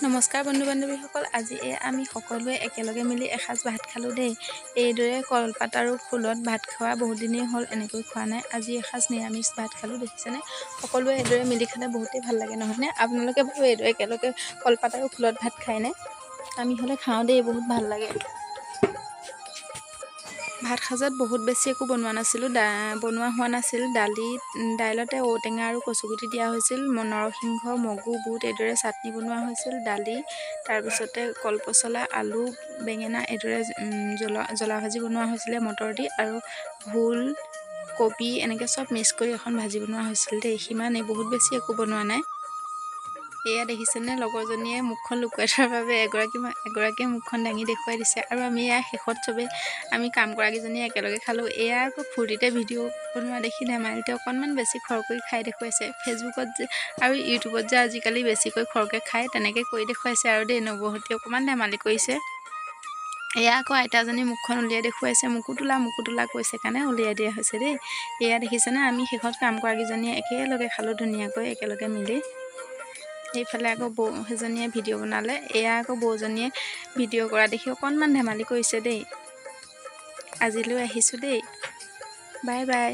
নমস্কাৰ বন্ধু বান্ধৱীসকল, আজি এই আমি সকলোৱে একেলগে মিলি এসাঁজ ভাত খালোঁ দেই। এইদৰে কলপাত আৰু খোলত ভাত খোৱা বহুত দিনেই হ'ল, এনেকৈ খোৱা নাই। আজি এসাঁজ নিৰামিষ ভাত খালোঁ, দেখিছেনে? সকলোৱে এইদৰে মিলি খালে বহুতেই ভাল লাগে, নহয়নে? আপোনালোকে বাৰু এইদৰে একেলগে কলপাত আৰু খোলত ভাত খায়নে? আমি হ'লে খাওঁ দেই, বহুত ভাল লাগে। ভাত সাজত বহুত বেছি একো বনোৱা নাছিলোঁ, বনোৱা হোৱা নাছিল। দাইলতে ঔটেঙা আৰু কচুগুটি দিয়া হৈছিল, নৰসিংহ, মগু, বুট এইদৰে চাটনি বনোৱা হৈছিল, দালি, তাৰপিছতে কলপচলা, আলু, বেঙেনা এইদৰে জ্বলা ভাজি বনোৱা হৈছিলে মটৰ দি, আৰু ভোল, কবি এনেকৈ চব মিক্স কৰি এখন ভাজি বনোৱা হৈছিল দেই। সিমানেই, বহুত বেছি একো বনোৱা নাই। এয়া দেখিছেনে, লগৰজনীয়ে মুখখন লুকুৱাই থোৱাৰ বাবে এগৰাকীয়ে মুখখন দাঙি দেখুৱাই দিছে। আৰু আমি এয়া শেষত চবেই আমি কাম কৰাকেইজনীয়ে একেলগে খালোঁ। এয়া আকৌ ফূৰ্তিতে ভিডিঅ' বনোৱা দেখি ধেমালিতে অকণমান বেছি খৰকৈ খাই দেখুৱাইছে। ফেচবুকত যে আৰু ইউটিউবত যে আজিকালি বেছিকৈ খৰকৈ খায়, তেনেকৈ কৰি দেখুৱাইছে আৰু দেই। নবৌহঁতে অকণমান ধেমালি কৰিছে। এয়া আকৌ আইতাজনী মুখখন উলিয়াই দেখুৱাইছে, মোকো তোলা মোকো তোলা কৈছে কাৰণে উলিয়াই দিয়া হৈছে দেই। এয়া দেখিছেনে, আমি শেষত কাম কৰাকেইজনীয়ে একেলগে খালোঁ ধুনীয়াকৈ একেলগে মিলি। এইফালে আকৌ বৌ সেইজনীয়ে ভিডিঅ' বনালে। এয়া আকৌ বৌজনীয়ে ভিডিঅ' কৰা দেখি অকণমান ধেমালি কৰিছে দেই। আজিলৈ আহিছোঁ দেই, বাই বাই।